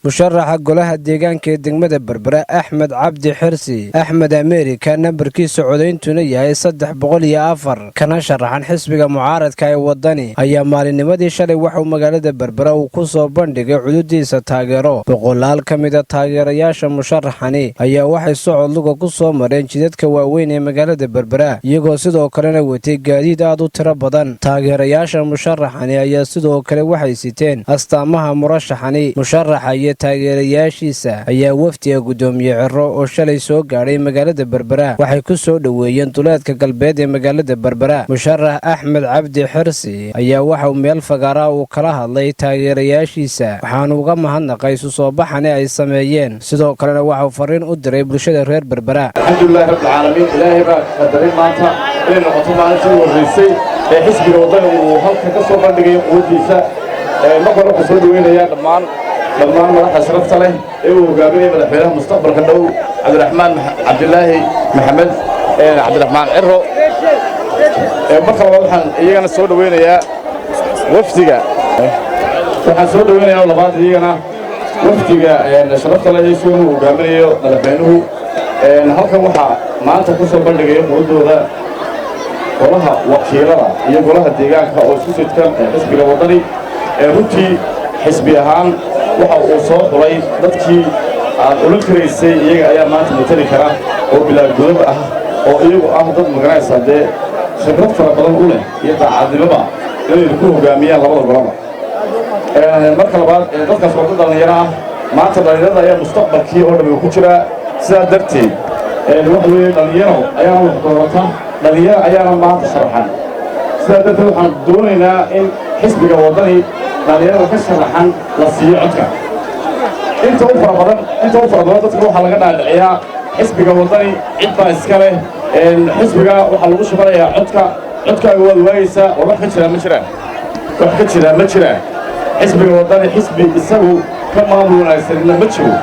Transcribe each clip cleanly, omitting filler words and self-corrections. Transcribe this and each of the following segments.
Musharaxa golaha deegaanka ee degmada Berbera, Axmed Cabdi Xirsi Axmed Amerika, nambarkiisa codayntuna yahay 304, kana sharaxan xisbiga mucaaradka ee Wadani, ayaa maalinnimadii shalay waxauu magaalada Berbera uu ku soo bandhigay cududiisa taageero. Boqolaal ka mida taageerayaasha musharaxani ayaa waxay socod luga ku soo mareen jidadka waaweyn ee magaalada Berbera, iyagoo sidoo kalena watay gaadiid aad u tiro badan. Taageerayaasha musharaxani ayaa sidoo kale waxay siteen astaamaha murashaxani. Musharaxa iyo taageerayaashiisa ayaa wafdiga guddoomiye Ciro oo shalay soo gaadhay magaalada Berbera waxay ku soo dhoweeyeen duleedka galbeed ee magaalada Berbera. Musharax Axmed Cabdi Xirsi ayaa waxauu meel fagaara uu kala hadlay taageerayaashiisa, waxaanu uga mahadnaqay isu soo baxani ay sameeyeen. Sidoo kalena waxauu fariin u diray bulshada reer Berbera. Alxamdulilahi rabbilcaalamiin, Ilaahay baa qadaray maanta inay noqoto maalintii u horraysay ee xisbiga Waddani uu halka ka soo bandhigayo quwaddiisa. Marka hore waxaan soo dhoweynayaa dhammaan madaxda sharafta leh ee uu hogaaminaya madaxweynaha mustaqbalka dhow, Cabdiraxmaan Cabdilaahi Maxamed, Cabdiraxmaan Ciro. Marka labaad waxaan iyagana soo dhoweynayaa wafdiga, waxaan soo dhoweynayaa labaad iyagana wafdiga sharafta leh ee isaguna uu hogaaminayo madaxweynuhu. Halkan waxaa maanta ku soo bandhigaya quwaddooda golaha wakiilada iyo golaha deegaanka oo isku sidkan xisbiga Waddani. Runtii xisbi ahaan waxa uu soo xulay dadkii aad odhan karaysay iyaga ayaa maanta matali kara, oo bilaa godob ah, oo iyagu ah dad magaranaysaa dee khibrad fara badan u leh iyo daacadnimoba inay ku hoggaamiyaan labada golaba. Marka labaad, dadkaas waa dad dhallinyaro ah. Maanta dhallinyarada ayaa mustaqbalkii oo dhammi ku jiraa. Sidaa darteed waxa weeye dhallinyaro ayaana wax doorata, dhallinyaro ayaana maanta sharaxan. Sidaa darteed waxaan doonaynaa in xisbiga Waddani dhallinyarada ka sharaxan la siiyo codka. Inta u fara badan dadka waxaa laga dhaadhiciyaa xisbiga Waddani cid baa iska leh, xisbiga waxaa lagu shubanayaa codka, codkaaga waad waayeysaa. War wax ka jiraa ma jiraan, wax ka jiraa ma jiraan. Xisbiga Waddani xisbi isagu ka maamul wanaagsanina ma jiro.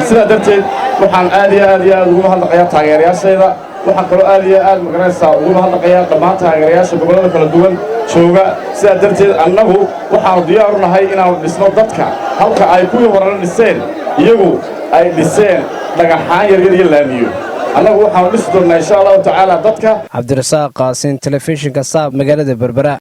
Sidaa darteed waxaan aad iyo aad iyo aad ugu mahadnaqayaa taageerayaashayda. Waxaan kaloo aad iyo aad, magaranaysaa, ugu mahadnaqayaa dhammaan taageerayaasha gobollada kala duwan jooga. Sidaa darteed annagu waxaannu diyaar u nahay inaannu dhisno dadka halka ay kuwii horena dhiseen. Iyagu ay dhiseen dhagaxaan yaryar iyo laamiyo, annagu waxaannu dhisi doonnaa, insha Allahu tacaala, dadka. Cabdirasaaq Qaasin, telefishinka Saab, magaalada Berbera.